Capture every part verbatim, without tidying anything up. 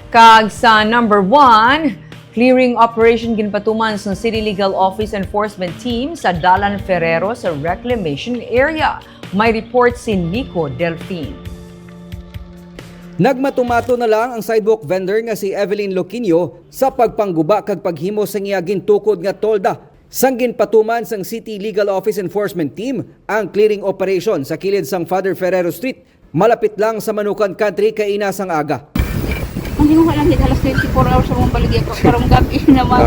Kag sa number one, clearing operation ginpatuman sa City Legal Office Enforcement Team sa Dalan Ferrero sa Reclamation Area. May report si Nico Delfin. Nagmatumato na lang ang sidewalk vendor nga si Evelyn Loquinho sa pagpangguba kag paghimo sang iya gintukod nga tolda. Sang ginpatuman sang City Legal Office Enforcement Team ang clearing operation sa kilid sang Father Ferrero Street, malapit lang sa Manukan Country kaina sang aga. Ang hinuha lang gid halas twenty-four hours sa mga baligya ko karong gabi naman.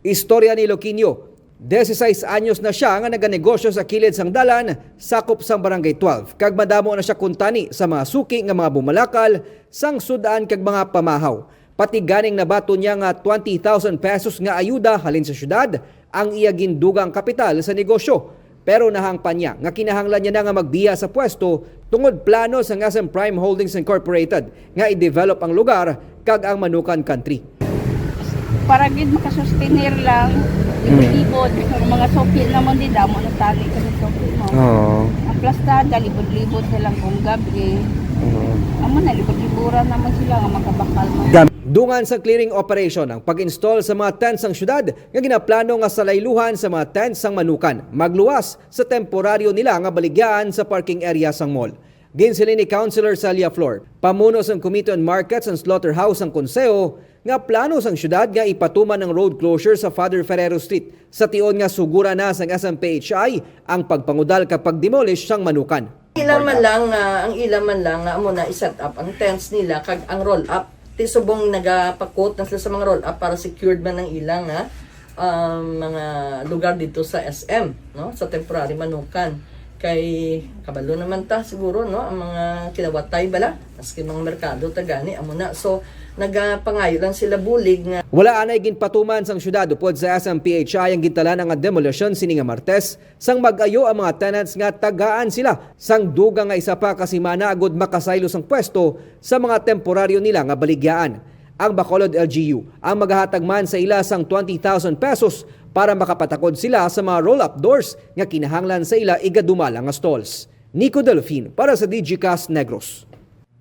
Istorya ni Loquinho, diyesisais anyos na siya nga naganegosyo sa kilid sang dalan, sakop sang Barangay twelve, kag madamo na siya kuntani sa mga suki nga mga bumalakal sang sud-an kag mga pamahaw. Pati ganing nabaton niya nga twenty thousand pesos nga ayuda halin sa syudad ang iya gindugang kapital sa negosyo. Pero nahangpan niya nga kinahanglan niya na nga magbiya sa pwesto tungod plano sang S M Prime Holdings Incorporated nga i-develop ang lugar kag ang Manukan Country. Para gid makasustenir lang, libod-libod. Ang mga suki naman di damo na tali kami suki mo. Oh. Ang plastada, libod-libod na lang kung gabi. Amo na, libod-liburan naman sila nga makabakal man. Dungan sa clearing operation ang pag-install sa mga tent sang syudad nga ginaplano nga salayluhan sa mga tent sang Manukan, magluwas sa temporaryo nila nga baligyaan sa parking area sang mall. Ginsiling ni Councilor Celia Flor, pamuno sang Committee on Markets and Slaughterhouse sang Konseho, nga plano sang syudad nga ipatuman ang road closure sa Father Ferrero Street sa tion nga sugura na sang S M P H I ang pagpangudal kag pag-demolish sang Manukan. Ila man lang nga, ang ila man lang nga amo na i-set up ang tents nila kag ang roll up. Ti subong nagapakot na sila sa mga roll up para secured man ang ilang nga um, mga lugar dito sa S M, no? Sa temporary Manukan. Kay kabalo naman ta siguro, no, ang mga kinawatay bala, maski mga merkado ta gani amo na. So nagapangayo lang sila bulig nga Wala anay ginpatuman sang syudad upod sa S M P H I ang gintalan nga demolition sini nga Martes, sang mag-ayo ang mga tenants nga tagaan sila sang dugang nga isa pa ka semana agud makasaylo sang pwesto sa mga temporaryo nila nga baligyaan. Ang Bacolod L G U ang magahatag man sa ila sang twenty thousand pesos para makapatakod sila sa mga roll-up doors nga kinahanglan sa ila igadumala nga stalls. Nico Delfin para sa Digicast Negros.